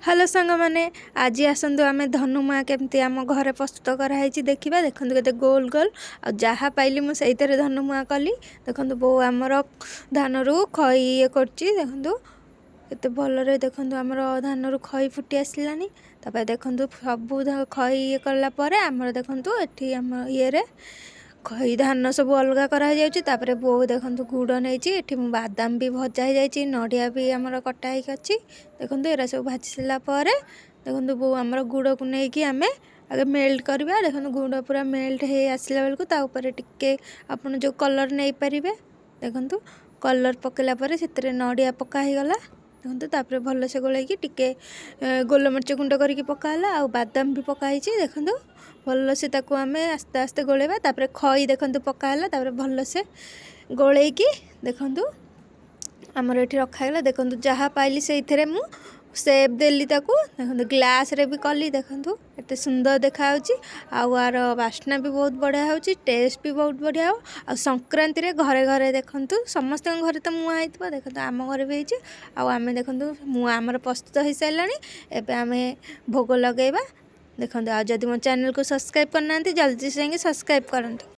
Hello ସାଙ୍ଗମାନେ, ଆଜି ଆସନ୍ତୁ ଆମେ ଧନୁମୁଆଁ କେମିତି ଆମ ଘରେ ପ୍ରସ୍ତୁତ କରାହେଇଛି ଦେଖିବା। ଦେଖନ୍ତୁ କେତେ ଗୋଲ ଗୋଲ, ଆଉ ଯାହା ପାଇଲି ମୁଁ ସେଇଥିରେ ଧନୁମୁଆଁ କଲି। ଦେଖନ୍ତୁ, ବୋଉ ଆମର ଧାନରୁ ଖଇ ଇଏ କରୁଛି। ଦେଖନ୍ତୁ କେତେ ଭଲରେ, ଦେଖନ୍ତୁ ଆମର ଧାନରୁ ଖଇ ଫୁଟି ଆସିଲାଣି। ତାପରେ ଦେଖନ୍ତୁ, ସବୁ ଖଇ ଇଏ କଲା ପରେ ଆମର ଦେଖନ୍ତୁ ଏଠି ଆମ ଇଏରେ ଖଇ ଧାନ ସବୁ ଅଲଗା କରାହେଇଯାଉଛି। ତାପରେ ବୋଉ ଦେଖନ୍ତୁ ଗୁଡ଼ ନେଇଛି। ଏଠି ମୁଁ ବାଦାମ ବି ଭଜା ହେଇଯାଇଛି, ନଡ଼ିଆ ବି ଆମର କଟା ହେଇକି ଅଛି। ଦେଖନ୍ତୁ, ଏରା ସବୁ ଭାଜି ସାରିଲା ପରେ ଦେଖନ୍ତୁ ବୋଉ ଆମର ଗୁଡ଼କୁ ନେଇକି ଆମେ ଆଗେ ମେଲ୍ଟ କରିବା। ଦେଖନ୍ତୁ, ଗୁଡ଼ ପୁରା ମେଲ୍ଟ ହେଇ ଆସିଲା ବେଳକୁ ତା ଉପରେ ଟିକେ ଆପଣ ଯେଉଁ କଲର୍ ନେଇପାରିବେ। ଦେଖନ୍ତୁ, କଲର୍ ପକାଇଲା ପରେ ସେଥିରେ ନଡ଼ିଆ ପକା ହେଇଗଲା। ଦେଖନ୍ତୁ, ତାପରେ ଭଲସେ ଗୋଳେଇକି ଟିକେ ଗୋଲମରିଚ ଗୁଣ୍ଡ କରିକି ପକା ହେଲା, ଆଉ ବାଦାମ ବି ପକା ହେଇଛି। ଦେଖନ୍ତୁ, ଭଲସେ ତାକୁ ଆମେ ଆସ୍ତେ ଆସ୍ତେ ଗୋଳେଇବା। ତାପରେ ଖଇ ଦେଖନ୍ତୁ ପକା ହେଲା। ତାପରେ ଭଲସେ ଗୋଳେଇକି ଦେଖନ୍ତୁ ଆମର ଏଠି ରଖା ହେଇଗଲା। ଦେଖନ୍ତୁ, ଯାହା ପାଇଲି ସେଇଥିରେ ମୁଁ ସେପ୍ ଦେଲି ତାକୁ। ଦେଖନ୍ତୁ, ଗ୍ଲାସ୍ରେ ବି କଲି। ଦେଖନ୍ତୁ, ଏତେ ସୁନ୍ଦର ଦେଖାହେଉଛି, ଆଉ ଆର ବାସ୍ନା ବି ବହୁତ ବଢ଼ିଆ ହେଉଛି, ଟେଷ୍ଟ ବି ବହୁତ ବଢ଼ିଆ ହେବ। ଆଉ ସଂକ୍ରାନ୍ତିରେ ଘରେ ଘରେ ଦେଖନ୍ତୁ ସମସ୍ତଙ୍କ ଘରେ ତ ମୁଆଁ ହେଇଥିବ। ଦେଖନ୍ତୁ, ଆମ ଘରେ ବି ହେଇଛି। ଆଉ ଆମେ ଦେଖନ୍ତୁ ମୁଆଁ ଆମର ପ୍ରସ୍ତୁତ ହେଇସାରିଲାଣି, ଏବେ ଆମେ ଭୋଗ ଲଗାଇବା। ଦେଖନ୍ତୁ, ଆଉ ଯଦି ମୋ ଚ୍ୟାନେଲକୁ ସବସ୍କ୍ରାଇବ୍ କରିନାହାନ୍ତି, ଜଲ୍ଦି ଯାଇକି ସବସ୍କ୍ରାଇବ୍ କରନ୍ତୁ।